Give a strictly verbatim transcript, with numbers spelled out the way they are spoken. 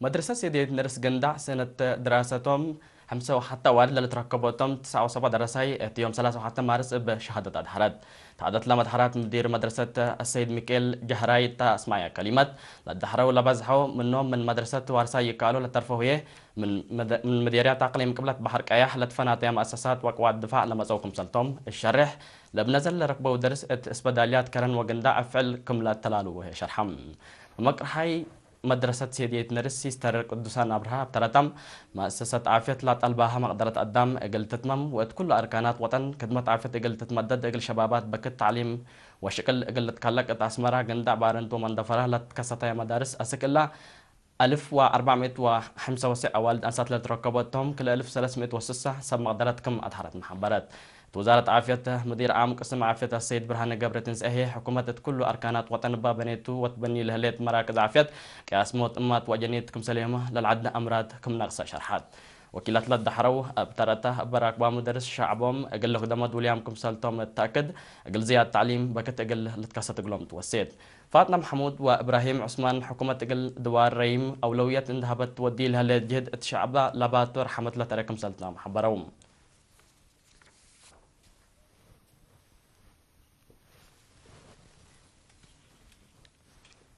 መድረሰት ሴድየት ነርስ ገንዳዕ ሰነት ድራሰቶም ሐምሰ ወሐተ አዋልድ ለልትረከቦቶም ትስዐ ወሰብዓ ደረሳይ እት ዮም ሰላሰ ወሐተ ማርስ እብ ሸሃደት አድሐረት። ተአደት ለመድሐራት ምዲር መድረሰት አሰይድ ሚካኤል ጀህራይ እተ አስማየ ከሊመት፣ ለደሐረው ለበዝሐው ምኖም ምን መድረሰት ዋርሳይ ይካሉ ለተርፈው ህዬ ምን መደ-፣ ምን ምዴርያት አቅሊም ቅብለት በሐር ቀያሕ ለትፈናተየ መአሰሳት ወቅዋት ድፋዕ ለመጸው ክምሰልቶም እሸሬሕ፣ ለእብ ነዘል ለረክበው ደርስ እት እስበዳልያት ከረን ወገንዳዕ አፍዕል ክም ለአተላልዎ ህዬ ሸርሐም። መቅርሓይ መድረሰት ሴድየት ነርስ ሲስተር ቅዱሳን አብርሃ እብ ተረታም፣ መአሰሰት ዓፍየት ለጠልባሀ መቅደረት አዳም እግል ትትመም ወእት ኩሉ አርካናት ወጠን ክድመት ዓፍየት እግል ትትመደድ እግል ሸባባት በክት ተዕሊም ወሽቅል እግል ልትከለቅ እት አስመራ፣ ገንዳዕ፣ ባረንት ወመንደፈራ ለትከሰተየ መዳርስ አስክ እላ አልፍ ወአርበዕ ምእት ወሐምሰ ወሰዕ አዋልድ አንሳት ለልትረከቦቶም ክልኤ አልፍ ሰለስ ምእት ወስሳ ሰብ መቅደረት ክም አድሐረትመ ሐበረት። እት ውዛረት ዓፍየት፣ ምዲር ዓም ቅስም ዓፍየት አሰይድ ብርሃነ ገብረትንሳኤ ህዬ፣ ሕኩመት እት ኩሉ አርካናት ወጠን እባ በኔቱ ወትበኒ ለህሌት መራክዝ ዓፍየት፣ ቅያስ ሞት እማት ወአጀኒት ክምሰልዮመ ለልዐድነ አምራድ ክም ነቅሰ ሸርሐት። ወኪላት ለደሐረው እብ ተረተ እበ ራክባሙ ደርስ ሸዕቦም እግል ልክደመ ዱልያም ክምሰልቶም እት ተአክድ፣ እግል ዝያድ ተዕሊም በክት እግል ልትከሰት እግሎም ትወሴት። ፋጥነ መሐሙድ ወእብራሂም ዑስማን ሕኩመት እግል ድዋር ረይም አውለውየት እንዴ ሀበት ትወዲ ለህሌት ጅህድ እት ሸዕበ ለባቱ ረሐመት ለተርኤ ክምሰልቶም ሐበረው።